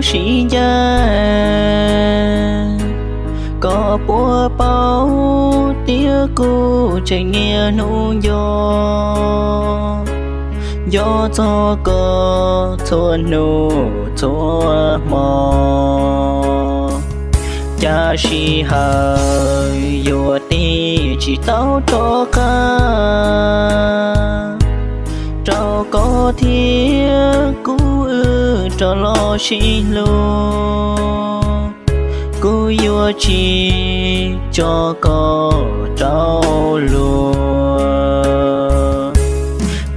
sib ncaim. Koj puas paub tias kuv tseem niaj hnub nco, nco txog koj txhua hnub txhua hmo. Cas sij hawm yuav tig tsis tau rov qab rau koj thiab kuv wb rov los sib hlub. Kuv yuav tsis tso koj rau luag.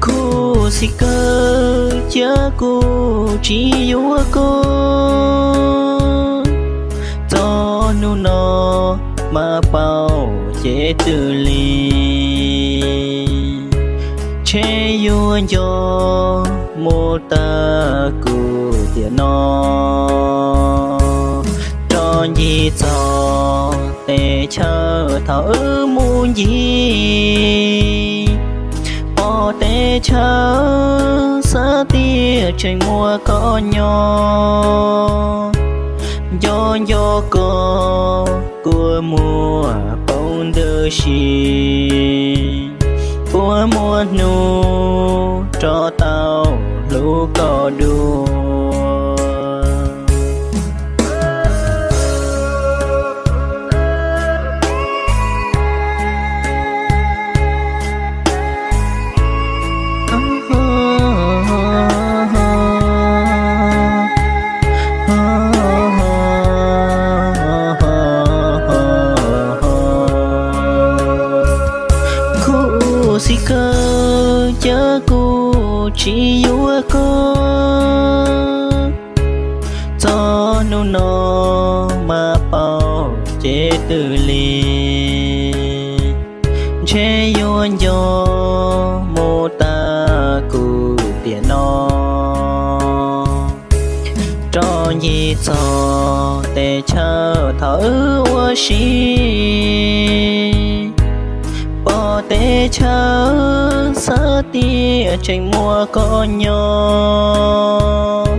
Khuv xim kawg cia kuv tsis yuav koj, txog hnub no mas paub ces twb lig. Ntshe yuav nco mus tag kuv tiam no, rov ncig txog tej chaw thaum wb mus ncig, pom tej chaw xav tias tseem muaj koj nyob. Nco nco koj kua muag poob ntws si, puas muaj hnub rov tau hlub koj dua. Khuv xim kawg cia kuv tsis yuav koj, txog hnub no mas paub ces twb lig. Ntshe yuav nco mus tag kuv tiam no, rov ncig txog tej chaw thaum wb ua si, pom tej chaw xav tias tseem muaj koj nyob.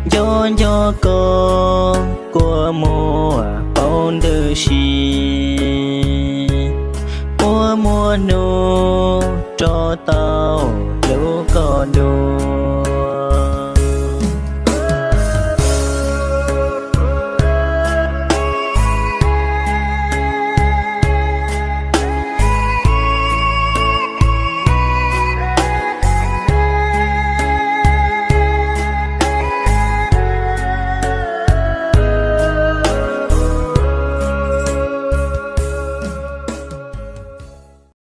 Nco nco koj kua muag poob ntws si, puas muaj hnub rov tau hlub koj dua.